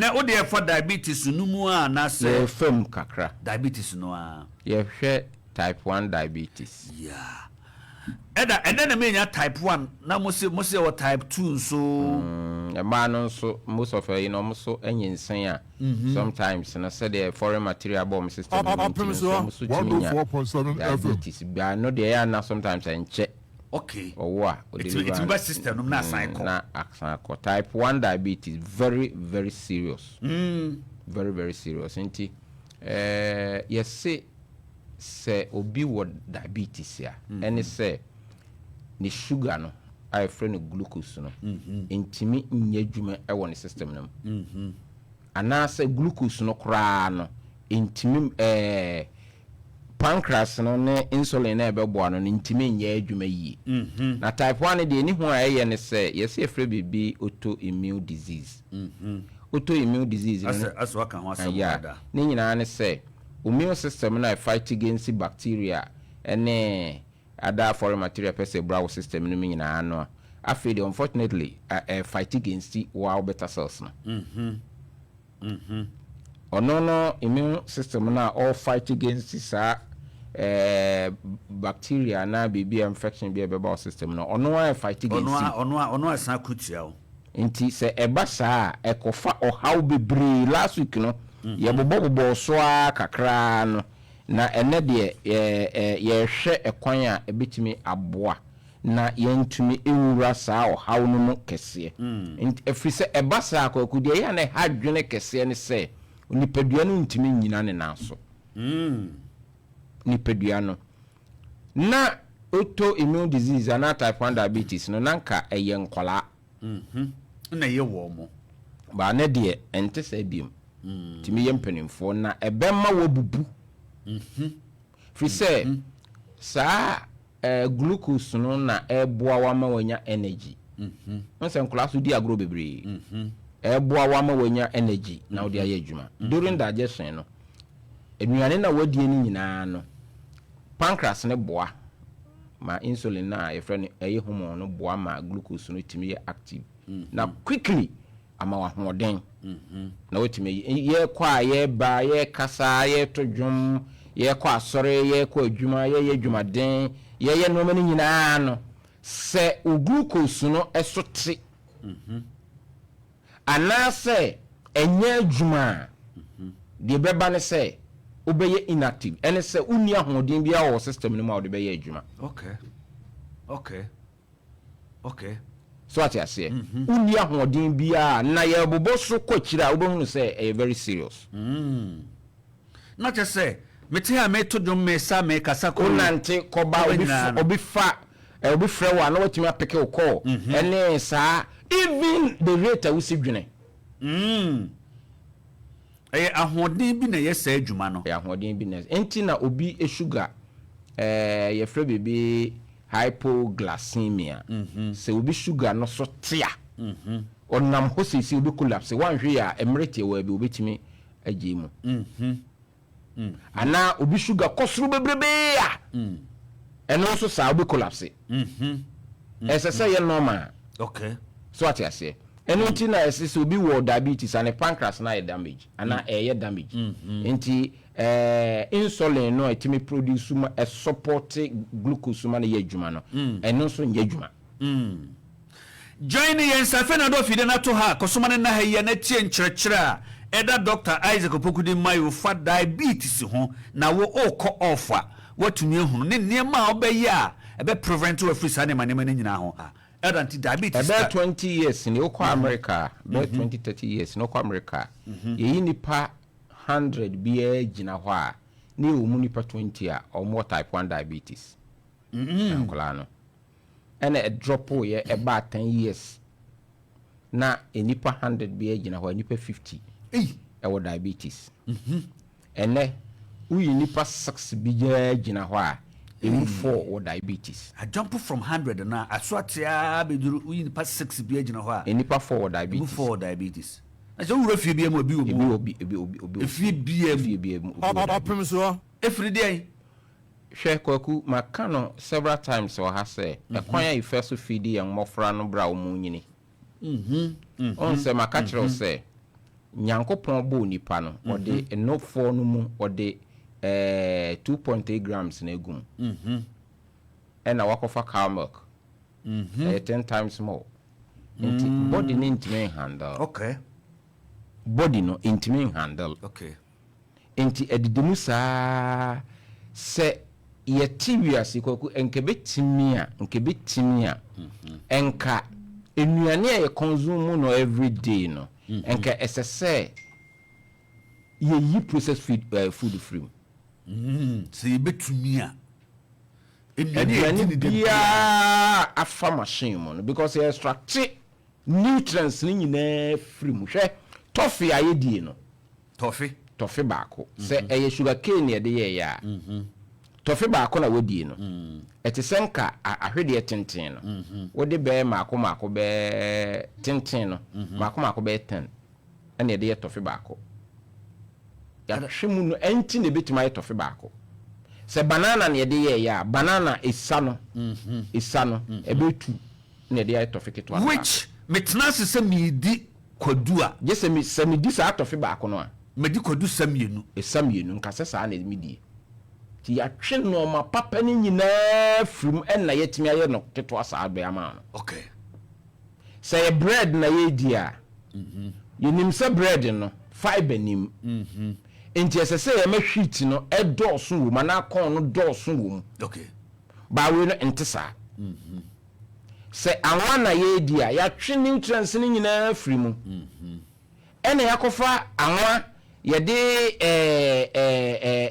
Na wo deɛ fa diabetes no mu a anaasɛ. Yɛrefa mu kakra. Diabetes no ara. Yɛhwɛ type 1 diabetes. Yeah. Ɛna ɛnɛ na menya type 1 na mo se mo se ɛwɔ type 2 nso. Mmaa no nso most of ɛyi no wɔn nso nyinsɛn a sometimes no sɛdeɛ foreign material bɔ wɔn system no mu nti no nso wɔn nso tumi nya diabetes. But ɛno deɛ ɛyɛ a na sometimes ɛnkyɛ. Okay. Ɔwo a, o deliver. Ɛtumi ba system no mu na asan kɔ. Na asan kɔ. Type 1 diabetes very very serious. Very very serious. Nti eh, yɛse sɛ obi wɔ diabetes a, ɛne sɛ ne sugar no a yɛfrɛ no glucose no ntumi nyɛ adwuma wɔ ne system no mu. Anaasɛ glucose no koraa no ntumi eh, pancreas no ne insulin no a ɛbɛboa no no ntumi nyɛ adwuma yie. Na type 1 no deɛ ɛni ho a ɛyɛ ne sɛ yɛsɛ yɛfrɛ biribi autoimmune disease. Autoimmune disease no Asɛ waka ho asɛm dada. Ne nyinaa ne sɛ immune system no a ɛfight against bacteria ne other foreign material pɛ sɛ ɛbura wo system no mu nyinaa no a, afei deɛ unfortunately ɛfight against wo ara wo beta cells no. Ɔno no immune system no a ɔ fight against saa bacteria anaa biribi a infection bi a ɛbɛba wo system no, ɔno ara fight against you. Ɔno ara ɔno ara san ko tia wo. Nti sɛ ɛba saa a, ɛkɔfa ɔhaw bebree. Last week no, yɛbobɔbobɔɔ so ara kakra no, na ɛnnɛ deɛ yɛrehwɛ ɛkwan a ɛbɛtumi aboa na yɛntumi nwura saa ɔhaw no mu kɛseɛ. Nti, ɛfiri sɛ ɛba saa a, Kwaku, deɛ ɛyɛ a na ɛha adwene kɛseɛ ne sɛ, nipadua no ntumi nnyina ne nan so. Nipadua no. Na autoimmune disease anaa type 1 diabetes no, na anka ɛyɛ nkwadaa. Na ɛyɛ wɔn. But ne deɛ, ɛnte saa biom. Tumi yɛ mpanimfoɔ, na ɛbɛma wɔabubu. Firi sɛ, saa glucose no na ɛboa wo ama wanya energy. Wohu sɛ nkwadaa nso di agorɔ bebree. Ɛboa wo ama wanya energy na wode ayɛ adwuma. During digestion no, nnuane no a wadie no nyinaa no, pancreas no boa ma insulin no a yɛfrɛ no ɛyɛ hormone no boa ma glucose no tumi yɛ active na quickly ama wo ahoɔden na woatumi ayi. Yɛkɔ a yɛba, yɛkasa, yɛto dwom, yɛkɔ asɔre, yɛkɔ adwuma, yɛyɛ adwumaden, yɛyɛ nneɛma no nyinaa no, sɛ wo glucose no so te anaasɛ ɛnyɛ adwuma a, deɛ ɛbɛba ne sɛ wobɛyɛ inactive. Ɛne sɛ wonni ahoɔden biara wɔ wo system no mu a wode bɛyɛ adwuma. Okay. Okay. Okay. So ate aseɛ? Wonni ahoɔden biara na yɛrebobɔ so kɔ akyire a wobɛhunu sɛ ɛyɛ very serious. Na kyerɛ sɛ mete ha meto dwom mesa mekasa kɔ Wonante kɔba obi obi fa obi frɛ wo a na watumi apeke wo call ɛne saa even the rate a wosi dwene. Ɛyɛ ahoɔden bi na ɛyɛ saa adwuma no. Ɛyɛ ahoɔden bi na ɛnti na obi sugar ɛɛ yɛfrɛ biribi hypoglycemia. Sɛ obi sugar no so te a, ɔnam hɔ seesei obi collapse, wanhwɛ yie a mmerɛ tiawaa bi obetumi agye mu. Anaa obi sugar kɔ soro bebrebee a, ɛno nso saa obi collapse. Ɛsɛ sɛ ɛyɛ normal. Okay. So ate aseɛ? Ɛno nti na ɛsɛ sɛ obi wɔ diabetes a ne pancreas no ayɛ damage anaa ɛyɛ damage. Nti Ɛɛ insulin no a ɛtumi produce ma ɛsupporte glucose ma no yɛ adwuma no, ɛno nso nyɛ adwuma. Join yɛn sɛ afei na dɔ afidie no ato ha a, kɔso ma no nna ha yi a na tie nkyerɛkyerɛ a ɛda Dɔkta Isaac Opoku de ma yo fa diabetes ho na wo okɔ off a woatumi ahunu ne nneɛma a wobɛyɛ a ɛbɛ prevent wo afiri saa nneɛma nneɛma no nyinaa ho a ɛda nti diabetes Ɛbɛyɛ 20 years ni wokɔ America a, bɛyɛ 20, 30 years ni wokɔ America a, yɛyi nnipa 100 biara gyina hɔ a, na yɛwɔ mu nnipa 20 a wɔwɔ type 1 diabetes. Nkwadaa no. Ɛna ɛdrɔpoeɛ ɛbaa 10 years na nnipa 100 biara gyina hɔ a, nnipa 50 ɛwɔ diabetes. Ɛnɛ, woyi nnipa 6 biara gyina hɔ a, ɛmu 4 wɔ diabetes. A jump from 100 no a, aso ate ara bɛduru, woyi nnipa 6 biara gyina hɔ a, Nnipa 4 wɔ diabetes. ɛmu 4 wɔ diabetes. Na sɛ wowura fie biara mu a, ebi wɔ mu. Ebi wɔ bi, ebi obi obi wɔ Efie biara mu. Efie biara mu, obi wɔ Ɔpem diabetes. soɔ. Efiri deɛn? Hwɛ Kwaku, maka no several times wɔ ha sɛ, ɛkwan a yɛfa so feedi yɛn mmɔfra no berɛ a wɔrenyini. Wohu sɛ maka kyerɛ wo sɛ, Nyankopɔn bɔɔ nipa no, ɔde nofoɔ no mu ɔde 2.3 grams na egu mu. Ɛna wakɔfa cow milk. Ɛyɛ 10 times more. Nti body no ntumi nhandle. Body no ntumi nhandle. Nti ɛdidi mu saa. Sɛ yɛte wiase, Kwaku, nka ɛbɛtumi a, nka ɛbɛtumi a, nka nnuane a yɛ consume no everyday no, nka ɛsɛ sɛ yɛyi processed food firi mu. Sɛ yɛbɛtumi a, nnuane a yɛdi Aduane ne da biara. Biara afa machine mu no, because yɛ extract nutrients no nyinaa firi mu. Hwɛ, tɔfe a yɛdie no. Tɔfe. Tɔfe baako. Sɛ ɛyɛ sugar cane na yɛde yɛɛyɛ a, tɔfe baako na wadie no, ɛte sɛ nka ahwedeɛ tenten no, wode bɛyɛ maako maako bɛɛ tenten no, maako maako bɛyɛ 10 ɛna yɛde yɛ tɔfe baako. Yɛahwɛ mu no, ɛnti na ebɛtumi ayɛ tɔfe baako. Sɛ banana na yɛde yɛɛyɛ a, banana esa no, esa no, ɛbɛtu na yɛde ayɛ tɔfe ketewa no baako. Which metena ase sɛ meedi kwadu a. Gye sɛ me sɛ medi saa tɔfe baako no a. Medi kwadu sa 2. Esa 2, nka sɛ saa na medie. Nti yɛatwe nneɛma papa no nyinaa firi mu ɛna yɛatumi ayɛ no ketewa saa bɛyɛ ama no. Sɛ yɛ bread na yɛredi a, yɛnim sɛ bread no fibre nim. Nti ɛsɛ sɛ yɛma wheat no ɛdɔɔso wɔ mu anaa corn no dɔɔso wɔ mu. Baawe no nte saa. Sɛ anwa na yɛredi a, yɛatwe nutrients no nyinaa firi mu. Ɛna yɛakɔfa anwa, yɛde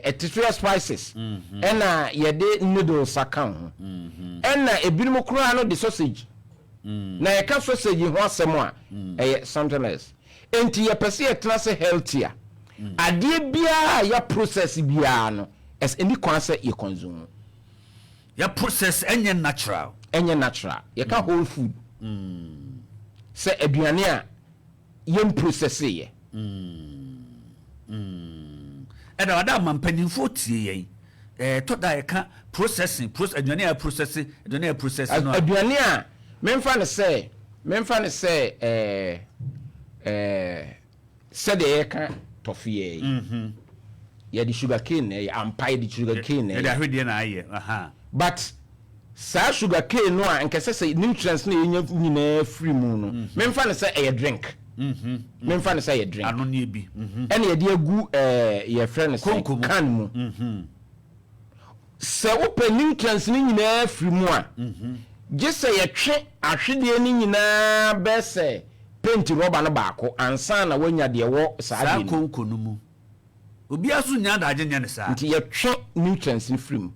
ɛte so yɛ spices, ɛna yɛde noodles aka ho. Ɛna ebinom koraa no de sausage. Na yɛka sausage ho asɛm a, ɛyɛ something else. Nti yɛpɛ sɛ yɛtena sɛ healthy a, adeɛ biara a yɛ process biara no, ɛsɛ ɛni kwan sɛ yɛ consume. Yɛ process ɛnyɛ natural. Ɛnyɛ natural. Yɛka whole food. Sɛ aduane a yɛn process yɛ. Ɛda wada ama mpanimfoɔ tie yɛn. Tɔ da yɛka processing, process, aduane a process, aduane a process no. Aduane a memfa ne sɛ ɛɛ ɛɛ sɛdeɛ yɛka tɔfe yɛ yi. Yɛde sugar cane na ɛyɛ ampa, yɛde sugar cane na Yɛde ɛyɛ. Ahwedeɛ na ayɛ. Aha. But saa sugar cane no a nkɛsɛ sɛ nutrients na yɛnya nyinaa firi mu no, memfa ne sɛ ɛyɛ drink. Memfa ne sɛ ɛyɛ drink. Ano ne bi. Ɛna yɛde agu yɛfrɛ no sɛ Konko mu. Can mu. Sɛ wopɛ nutrients no nyinaa firi mu a, gye sɛ yɛtwe ahwedeɛ no nyinaa bɛɛ sɛ paint rɔba no baako ansa na woanya deɛ ɛwɔ saa Saa adeɛ no mu. Konko no mu. Obiara so nya adagye nyɛ ne saa. Nti yɛtwe nutrients no firi mu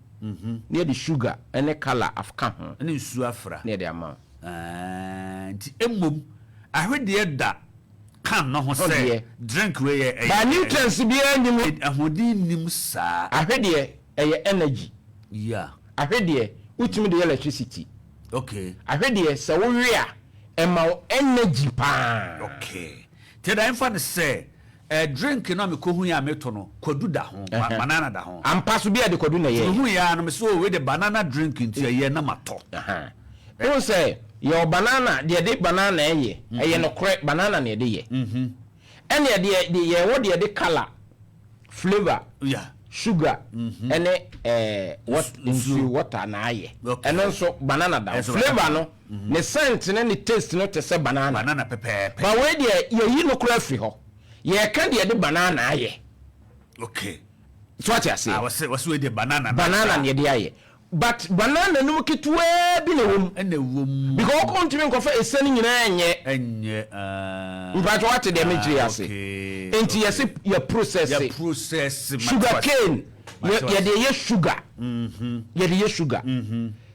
na yɛde sugar ne colour aka ho. Ne nsuo afra. Na yɛde ama wo. Nti emom ahwedeɛ da can no ho Ho sɛ deɛ. drink wei yɛ ɛyɛ. Ba nutrients biara nni mu. Ahoɔden nim saa. Ahwedeɛ ɛyɛ energy. Ahwedeɛ wotumi de yɛ electricity. Ahwedeɛ sɛ wowe a, ɛma wo energy paa. Okay. Nti ɛda yɛmfa no sɛ drink no a mekɔhu yɛ a metɔ no, kwadu da ho, banana da ho. Ampa so bi a de kwadu na Nti ɛyɛ. mehu yɛ a no, mesɛ, oh, wei de banana drink nti ɛyɛ na matɔ. Wohu sɛ yɛwɔ banana, deɛ de banana ɛyɛ, ɛyɛ nokorɛ banana na yɛde yɛ. Ɛne deɛ de yɛwɔ deɛ de colour, flavour, sugar ɛne nsuo, water na ayɛ. Ɛno nso banana da ho. Ɛnso Flavour no, ne scent ne ne taste no te sɛ banana. Banana pɛpɛɛpɛ. Ba wei deɛ yɛyi no koraa firi hɔ. Yɛka deɛ de banana ayɛ. So ate aseɛ. Ah, wɔsɛ wei deɛ banana na Banana na yɛde ayɛ. But banana no mu ketewaa bi na ɛwɔ mu. Ɛna ɛwɔ mu. Because wokɔ ntumi nkɔfa esa no nyinaa nyɛ. Ɛnyɛ. Ah. Mpatwa wate deɛ mekyerɛ ase. Nti yɛse yɛ process. Yɛ process. Sugar cane. Yɛde yɛ sugar. Yɛde yɛ sugar.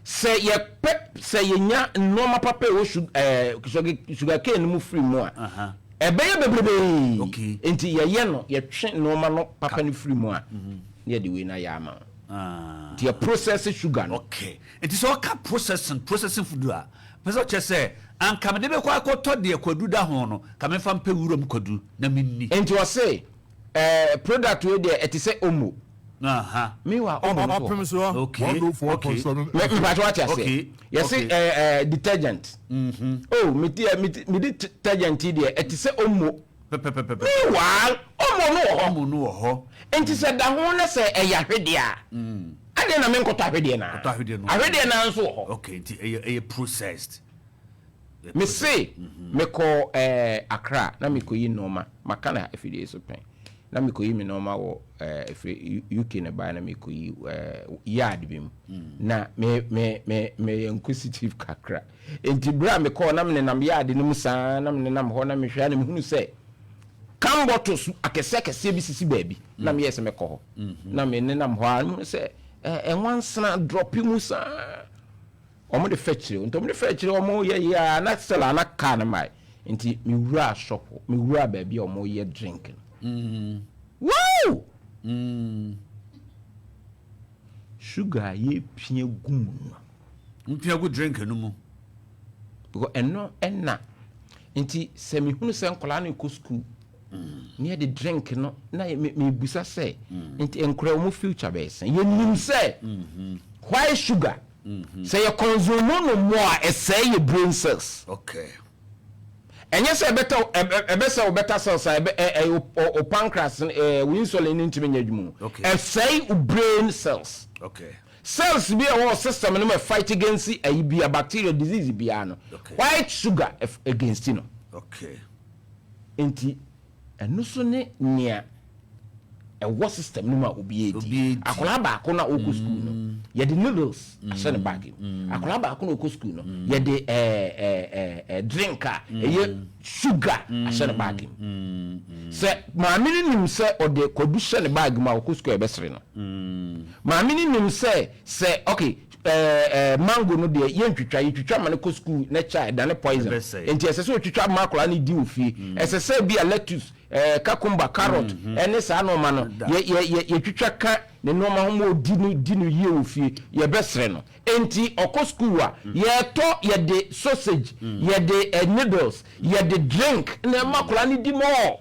Sɛ yɛpɛ sɛ yɛnya nneɛma papa a ɛwɔ sugar cane no mu firi mu a, ɛbɛyɛ bebrebee. Nti yɛyɛ no, yɛtwe nneɛma no papa no firi mu a, na yɛde wei no ayɛ ama wo. Nti yɛ process sugar no. Okay. Nti sɛ ɔka processing food a, pɛ sɛ ɔkyerɛ sɛ anka mede bɛkɔ akɔtɔ deɛ kwadu da ho no, ka memfa mpɛ wuram kwadu na menni. Nti ɔse product wei deɛ ɛte sɛ Omo. Meanwhile, Omo no so wɔ hɔ. Ɔpem so 104.7. Mpatwa wate aseɛ. Yɛse detergent. Oh, me deɛ me detergent yi deɛ ɛte sɛ Omo. Pɛpɛpɛpɛ. Meanwhile, omo no wɔ hɔ. Omo no wɔ hɔ. Nti sɛ da ho na sɛ ɛyɛ ahwedeɛ a, adeɛ na menkɔtɔ ahwedeɛ naa? Kɔtɔ ahwedeɛ no. Ahwedeɛ naa nso wɔ hɔ. Okay, nti ɛyɛ processed. Ɛyɛ Me processed. se mekɔ Accra na mekɔyi nneɛma, maka na afidie so pɛn, na mekɔyi me nneɛma wɔ ɛfiri UK na baeɛ, na mekɔyi yard bi mu, na me me me meyɛ inquisitive kakra, nti berɛ a mekɔɔ na menenam yard no mu saa, na menenam hɔ na mehwɛ a, na mehunu sɛ can bottles akɛseɛ akɛseɛ bi sisi baabi, na meyɛɛ sɛ mɛkɔ hɔ, na menenam hɔ a, mehunu sɛ ɛnwansena drop mu saa, wɔn de fɛ kyerɛ, nti wɔn de fɛ kyerɛ, wɔn yɛ yɛ a, na sɛl a na car no mae, nti mewura shop, mewura baabi a wɔn yɛ drink no, wow, sugar a yɛpia gu mu no. Mpia gu drink no mu. Because ɛno ɛna nti sɛ mehunu sɛ nkwadaa no kɔ school ne yɛde drink no, na mebusa sɛ, nti nkwadaa wɔn future bɛyɛ sɛn? Yɛnim sɛ white sugar, sɛ yɛ consume no more a, ɛsɛe yɛ brain cells. Ɛnyɛ sɛ ɛbɛtɛ ɛbɛsɛ wo beta cells a ɛbɛ ɛ ɛ o pancreas wo insulin no ntumi nyɛ adwuma o. Ɛsɛe wo brain cells. Cells bi a ɛwɔ system no mu fight against ayi bia, bacteria, disease biara no, white sugar against no. Nti ɛno so ne nea ɛwɔ system no mu a obi edi. Akwadaa baako na ɔkɔ school no, yɛde noodles ahyɛ ne bag mu. Akwadaa baako na ɔkɔ school no, yɛde ɛɛ ɛɛ ɛɛ drink a ɛyɛ sugar ahyɛ ne bag mu. Sɛ maame no nim sɛ ɔde kwadu hyɛ ne bag mu a, ɔkɔ school a, ɛbɛsere no. Maame no nim sɛ okay, ɛɛ ɛɛ mango no deɛ, yɛntwitwa, yɛtwitwa ma no kɔ school na kyɛ a, ɛdane poison. Nti ɛsɛ sɛ otwitwa ma akwadaa no di wɔ fie. Ɛsɛ sɛ bi a lettuce, cucumber, carrot ɛne saa nneɛma no, yɛ yɛ yɛ yɛtwitwa ka ne nneɛma ho ma odi no di no yie wɔ fie, yɛbɛsrɛ no. Nti ɔkɔ school a, yɛtɔ, yɛde sausage, yɛde noodles, yɛde drink na ɛma akwadaa no di more.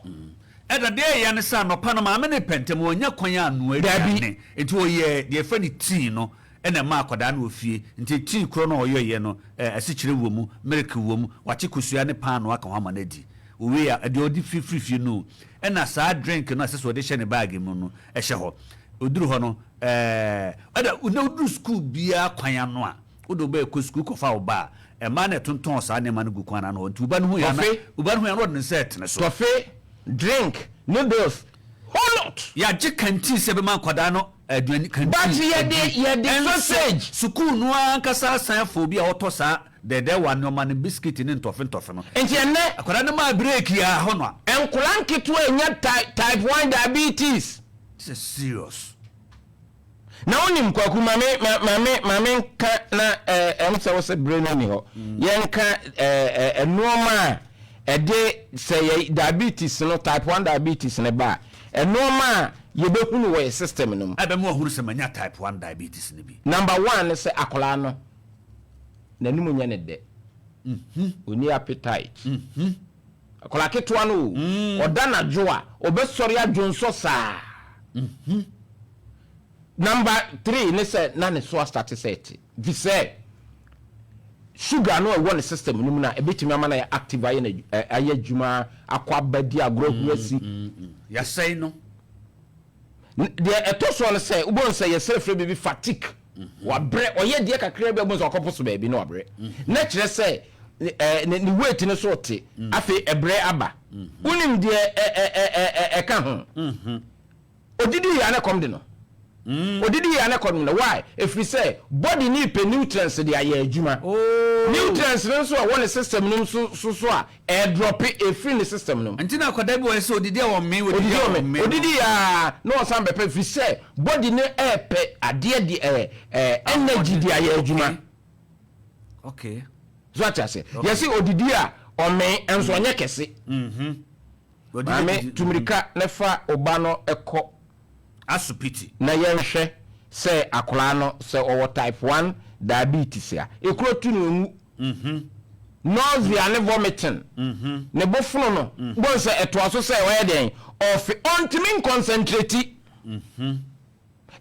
Ɛda deɛ ɛyɛ ne sɛ anɔpa no, maame ne pɛntɛm wɔnya kwan anoa aduane, nti ɔyɛ deɛ ɛfɛ ne tea no ɛna ɛma akwadaa no wɔ fie. Nti tea korɔ no a ɔyɔyɛ no, asikyire wɔ mu, milk wɔ mu, wakye kosua ne paano aka ho ama no adi. Owie a, deɛ ɔde firi fie no, ɛna saa drink no a ɛsɛ sɛ ɔde hyɛ ne bag mu no ɛhyɛ hɔ. Oduru hɔ no, ɛda na oduru sukuu biara kwan ano a, wode wo ba ɛkɔ sukuu kɔfa wo ba a, ɛmaa na ɛtontɔn saa nneɛma no gu kwan ano hɔ. Nti wo ba no hu yɛ ana, wo ba no hu yɛ ana, ɔde ne nsa ɛtene so. Toffee, drink, noodles, whole lot. Yɛagye canteen sɛ ɛbɛma nkwadaa no aduane, canteen. But yɛde sausage. Sukuu no ankasa asan afa obi a ɔtɔ saa dɛdɛɛwa nneɛma no, biscuit ne ntɔfe ntɔfe no. Nti ɛnɛ. Akwadaa no maa break a hɔ no a. Nkwadaa nketewa nya type 1 diabetes. This is serious. Na wonim, Kwaku, maame maame maame nka na ɛm sɛ wo sɛ bere no ni hɔ, yɛnka ɛɛ nneɛma a ɛde sɛ yɛ diabetes no, type 1 diabetes no ba a, nneɛma a yɛbɛhunu wɔ yɛ system no mu. Ɛbɛma wahunu sɛ manya type 1 diabetes no bi. Number one ne sɛ akwadaa no n'anim nyɛ ne dɛ, onni appetite. Akwadaa ketewa no o, ɔda n'adwo a, ɔbɛsɔre adwonsɔ saa. Number three ne sɛ na ne so astart sɛ ɛte fi sɛ sugar no a ɛwɔ ne system no mu no a ɛbɛtumi ama no ayɛ active, ayɛ no ayɛ adwuma, akɔ aba, di agorɔ, ahuru asi. Yɛasɛe no. Deɛ ɛtɔ soɔ no sɛ wobɛhu sɛ yɛsrɛ frɛ biribi fatigue, wabrɛ, ɔyɛ deɛ kakra bi a, wobɛhu sɛ wakɔpo so baabi na wabrɛ, na kyerɛ sɛ ne weight no so te. Afei ɛbrɛ aba. Wonim deɛ ɛka ho? Odidi yɛ a, ne kɔm de no. Odidi yɛ a, ne kɔm de no. Why? Ɛfiri sɛ body ne pɛ nutrients de ayɛ adwuma. Nutrients no nso a ɛwɔ ne system no nso so a, ɛdrop ɛfiri ne system no mu. Nti na akwadaa bi wɔ sɛ odidi a wɔmmee, odidi a wɔmmee. Odidi yɛ a, na ɔsan bɛpɛ, ɛfiri sɛ body no ɛɛpɛ adeɛ de ɛɛ ɛɛ energy de ayɛ adwuma. So ate ase? Yɛsi odidi a ɔmee nso, ɔnyɛ kɛse. Maame, tumirika ne fa ɔba no kɔ asopiti na yɛnhwɛ sɛ akwaraa no sɛ ɔwɔ type 1 diabetes a, ekuro tu no enwu. Nausea ne vomiting, ne bo fono no bɔn sɛ ɛtoa so sɛ ɔyɛ dɛn, ɔfe, ɔntumi nconcentrate.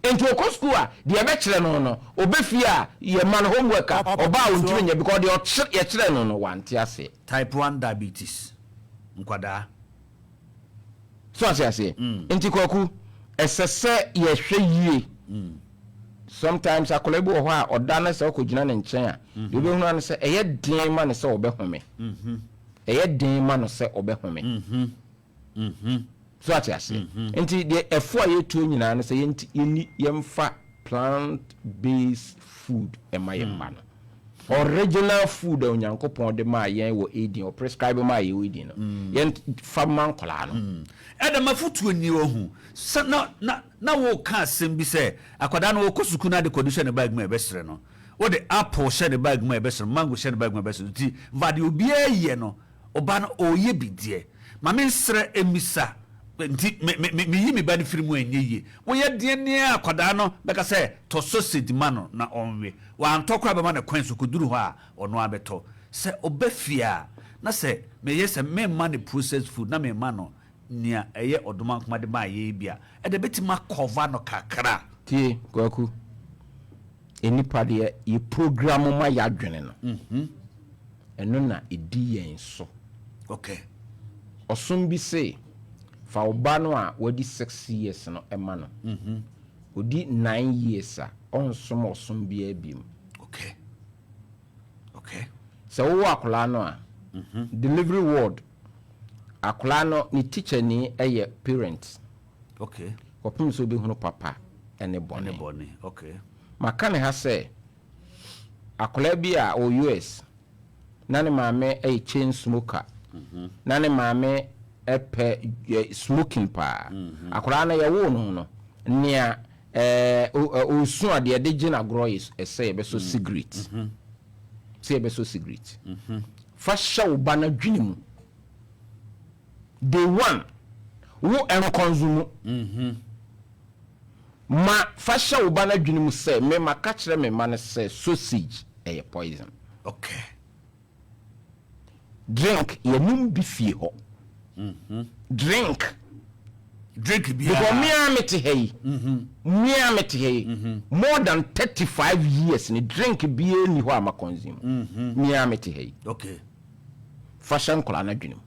Nti ɔkɔ school a, deɛ ɛbɛkyerɛ no no, ɔbɛ fie a, yɛ ma no homework a, ɔba a, ɔntumi nyɛ because deɛ ɔkyerɛ yɛkyerɛ no no, wante aseɛ. Type 1 diabetes nkwadaa. So ase aseɛ. Nti Kwaku, ɛsɛ sɛ yɛhwɛ yie. Sometimes akwadaa bi wɔ hɔ a, ɔda no sɛ wokɔgyina ne nkyɛn a, deɛ wobɛhunu ano sɛ ɛyɛ den ma no sɛ ɔbɛhome. Ɛyɛ den ma no sɛ ɔbɛhome. So ate aseɛ? Nti deɛ ɛfo a yɛtuo nyinaa no sɛ yɛnni, yɛmfa plant based food ɛma yɛn mma no. Original food a Onyankopɔn de maa yɛn wɔ Eden, ɔprescribe maa yɛn wɔ Eden no, yɛmfa ma nkwadaa no. Ɛda mafotuo ni ohu sɛ na woka asɛm bi sɛ akwadaa no wɔkɔ sukuu no, ade kɔdu hyɛ ne bag mu a, ɛbɛsrɛ no. Wode apple hyɛ ne bag mu a, ɛbɛsrɛ no. Mango hyɛ ne bag mu a, ɛbɛsrɛ no. Nti mfa deɛ obiara yɛ no, ɔba no ɔyɛ bi deɛ ma mensrɛ mmisa. Nti meyi me ba no firi mu a, ɛnyɛ yie. Woyɛ deɛ nea akwadaa no bɛka sɛ tɔ sausage ma no na ɔnwe, wantɔ koraa, bɛma no kwan so kɔduru hɔ a, ɔno abɛtɔ. Sɛ ɔba fie a, na sɛ meyɛ sɛ memma no processed food na memma no nea ɛyɛ ɔdoma nkoma de maa yɛ bi a, ɛde bɛtumi akɔva no kakra. Tie, Kwaku, nnipa deɛ, yɛ program ma yɛadwene no, ɛno na ɛdi yɛn so. Ɔsom bi se fa wo ba no a wadi 6 years no ɛma no, ɔdi 9 years a, ɔnsom ɔsom biara biom. Sɛ wowɔ akwadaa no a, delivery ward, akwadaa no ne teacher ni yɛ parent kɔpem sɛ wobɛhunu papa ne bɔne. Ɛne bɔne, okay. Maka ne ha sɛ akwadaa bi a ɔwɔ US na ne maame yɛ chain smoker, na ne maame pɛ smoking paa. Akwadaa no yɛwoo no, nea ɔsu a, deɛ yɛde gye n'agorɔ yɛ sɛ yɛbɛsɔ cigarette, sɛ yɛbɛsɔ cigarette. Fa hyɛ wo ba no adwene mu day one, wo nconsume. Ma fa hyɛ wo ba no adwene mu sɛ me ma ka kyerɛ me ma no sɛ sausage ɛyɛ poison. Drink, yɛnum bi fie hɔ, drink. Drink biara. Because me a mete ha yi, me a mete ha yi, more than 35 years ni, drink biara ni hɔ a ma consume. Me a mete ha yi. Fa hyɛ nkwadaa no adwene mu.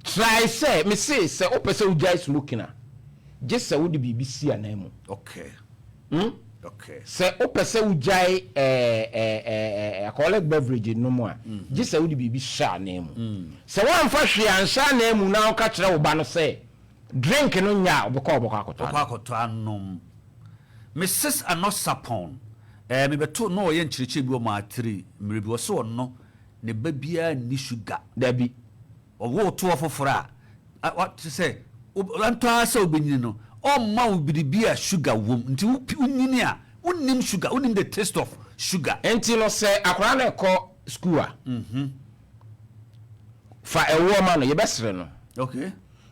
Try sɛ me se sɛ wopɛ sɛ wogyae smoking a, gye sɛ wode biribi si anan mu. Sɛ wopɛ sɛ wogyae alcoholic beverage nom a, gye sɛ wode biribi hyɛ anan mu. Sɛ woamfa hwee anhyɛ anan mu na woka kyerɛ wo ba no sɛ drink no nya a, wobɛkɔ akɔtɔ ɔkɔ ano. Akɔtɔ anom. Mrs Anosapɔn, mebɛto na ɔyɛ nkyerɛkyerɛ bi wɔ maatiri mmerɛ bi, ɔsɛ ɔno ne ba biara nni sugar. Dabi. Ɔwɔ toɔ foforɔ a te sɛ ntɔ ara sɛ wobɛnyini no, ɔmma wo biribi a sugar wom. Nti wonyini a, wonnim sugar, wonnim the taste of sugar. Nti no sɛ akwadaa no ɛkɔ school a, fa ɛwoɔ ma no, yɛbɛsere no.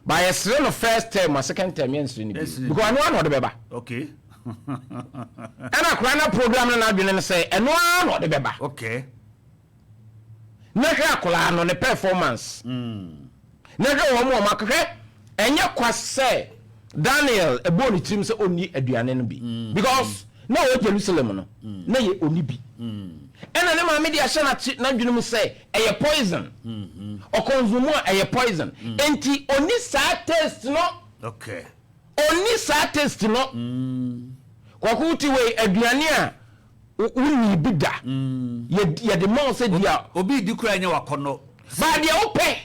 Ba yɛsere no first term a, second term yɛnsere no bio. Yɛnsere. Because ɛno ara na ɔde bɛba. Ɛna akwadaa no program no n'adwene no sɛ ɛno ara na ɔde bɛba. Na hwɛ akwadaa no ne performance, na hwɛ wɔn a wɔn akɔhwɛ. Ɛnyɛ kwa sɛ Daniel ɛbɔɔ ne tirim sɛ ɔnni aduane no bi, because na ɔwɔ Jerusalem no na yɛ ɔnni bi, ɛna ne maame de ahyɛ n'adwene mu sɛ ɛyɛ poison, ɔconsume a ɛyɛ poison, nti ɔnni saa taste no. Ɔnni saa taste no. Kɔkɔ ti wei, aduane a wonni bi da, yɛde ma wo sɛ di a, obi di kura nyɛ wakɔnɔ. Baa deɛ wopɛ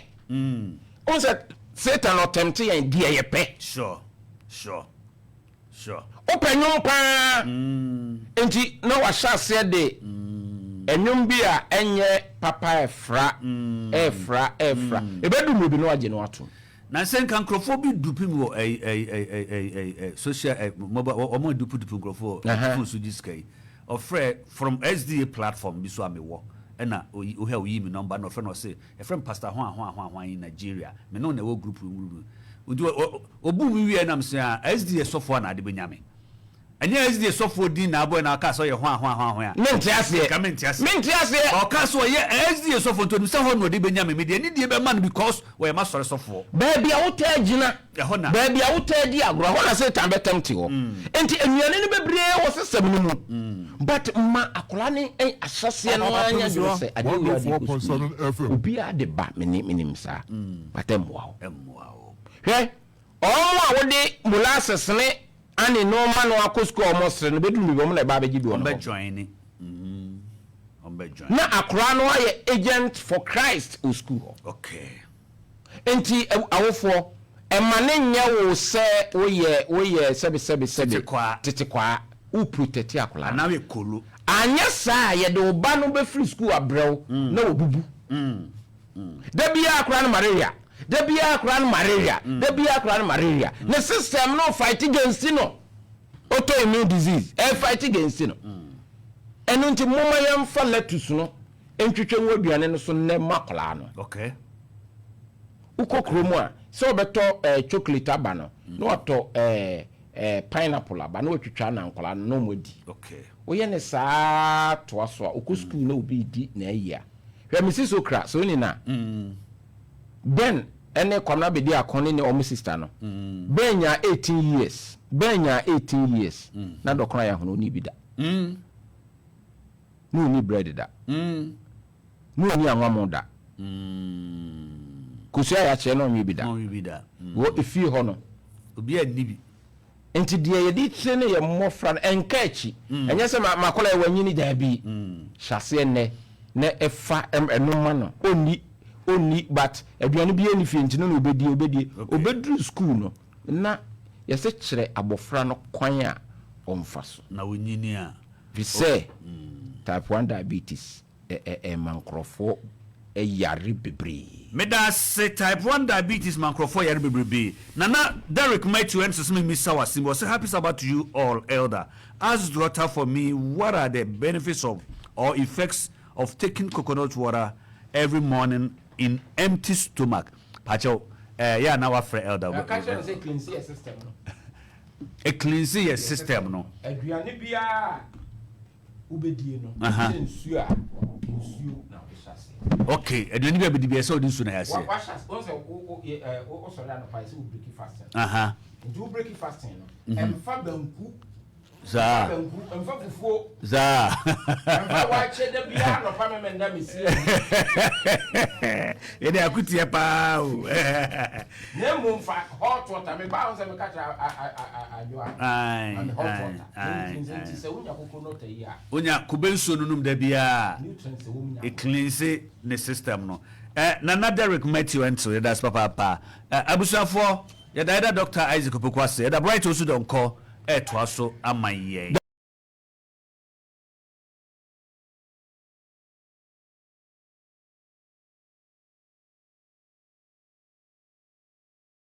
wo sɛ Satan ɔtempt yɛn deɛ yɛpɛ. Wopɛ nnwom paa, nti na wahyɛ aseɛ de nnwom bi a ɛnyɛ papa ɛfra ɛfra ɛfra, ɛbɛdu mmerɛ bi na wagye no atom. Na sɛ nka nkurɔfoɔ bi dupe mi wɔ ɛyi ɛyi ɛyi ɛyi ɛyi ɛyi social mobile, wɔn a dupe dupe nkurɔfoɔ phone so gye sika yi, ɔfrɛ from SDA platform bi so a mewɔ, ɛna oyi ohɛ oyi mi number na ɔfrɛ na ɔse ɛfrɛ mi Pastor hwan hwan hwan hwan in Nigeria, me no na ɛwɔ group mu group mu, nti obu mi wie nam sɛ a SDA sɔfoɔ a na ade bɛnya me. Ɛnyɛ SDA sɔfoɔ din na abɔɛ na ɔkaa sɛ ɔyɛ hwan hwan hwan hwan a. Mente aseɛ. Nka mente aseɛ. Mente aseɛ. Ɔkaa sɛ ɔyɛ SDA sɔfoɔ nti onim sɛ hɔ na ɔde bɛnya me. Mede anidie bɛma no because ɔyɛ m'asɔre sɔfoɔ. Baabi a wotaa gyina, Ɛhɔ na. baabi a wotaa di agorɔ, ɛhɔ na Satan bɛtɛmte hɔ. Nti nnuane no bebree wɔ system no mu. But ma akwadaa no ahyɛseɛ no ara nyɛ adwene sɛ adeɛ wei a ɔde kɔ sukuu yi, obiara de ba, mene menim saa, but ɛmmoa wo. Ɛmmoa wo. Hwɛ, wɔn a wode molasses ne Annie no ma no akɔ sukuu a wɔn sere no, bɛduru baabi wɔn na ɛba abɛgye bi wɔ ne hɔ. Wɔn bɛ join. Wɔn bɛ join. Na akwadaa no ayɛ agent for Christ wɔ sukuu hɔ. Okay. Nti awofoɔ, ɛma ne nyɛ wo sɛ woyɛ woyɛ sɛbi sɛbi sɛbi. Tete kwaa. Tete kwaa. Wo protect akwadaa no. Anaa woyɛ kolo. Anyɛ saa a, yɛde wo ba no bɛfiri sukuu abrɛ wo na wabubu. Da biara akwadaa no malaria. Da biara akwadaa no malaria. Da biara akwadaa no malaria. Ne system no fight against no. Autoimmune disease ɛ fight against no. Ɛno nti momma yɛmfa lettuce no ntwitwa ngu aduane no so nnɛ ma akwadaa no. Okay. Wokɔ kurom a, sɛ wɔbɛtɔ eh, chocolate aba no, na watɔ eh, eh, pineapple aba na watwitwa na nkwadaa no na wɔn adi. Okay. Woyɛ ne saa toa so a, wokɔ sukuu na obi redi na ayi a. Hwɛ me sis okra, sɛ woni na. Ben ne Kwamina Bediako ne ne wɔn sister no. Ben nyaa 18 years. Ben nyaa 18 years. Na dɔkono ayɛ ahono onni bi da. Na onni bread da. Na onni anwammo da. Kosua a yɛakyerɛ na ɔnwe bi da. Wɔ efie hɔ no. Obiara nni bi. Nti deɛ yɛde tire ne yɛn mmɔfra no, ɛnka akyi. Ɛnyɛ sɛ ma m'akwadaa yi wanyini, daabi. Hyɛ aseɛ nnɛ na fa ɛno ma no. Ɔnni, ɔnni but aduane biara nni fie nti no na ɔbɛdie, ɔbɛdie. Ɔbɛduru sukuu no na yɛse kyerɛ abɔfra no kwan a ɔmfa so. Na ɔnyini a. Firi sɛ type 1 diabetes ɛma nkorɔfoɔ yare bebree. Medase type 1 diabetes ma nkorɔfoɔ yare bebrebe. Nana Derrick Matthew ɛnso se memmisa wo asem bi, ɔse happy Sabbath to you all elder, ask daughter for me what are the benefits of or effects of taking coconut water every morning in empty stomach? Pakyɛw eh yɛ a na wafrɛ elder. Ka kyerɛ no sɛ cleanse yɛ system no. Ecleanse yɛ system no. Aduane biara a wobɛdie no, wosɛ nsuo a, nsuo na wode hyɛ aseɛ. Okay, aduane bi a bɛdi bi ɛsɛ wode nsuo na ɛhyɛ aseɛ. Wahyɛ aseɛ, wɔn sɛ wo wosɔre anɔpa ɛsɛ wo break fasting. Nti wo break fasting no, ɛmfa banku. Saa. Ɛmfa banku, ɛmfa fufuo. Saa. Ɛmfa waakye da biara anɔpa mɛmɛ nda mesie. Yɛde akotia paa o. Na mmom fa hot water, me baa ho sɛ meka kyerɛ Adwoa. Ae, Ma me hot ae, water. ae, Nti ae. sɛ wonya coconut ayi a. Wonya kube nsuo no nom da biara. Nutrients wɔ mu nyinaa. It cleanse ne system no. Eh, Nana Derrick Matthew Enso, yɛda ase papaapa. Eh, abusuafoɔ, yɛda yɛda Doctor Isaac Opoku ase, yɛda Bright Osu Donkor ɛretoa so ama yɛn.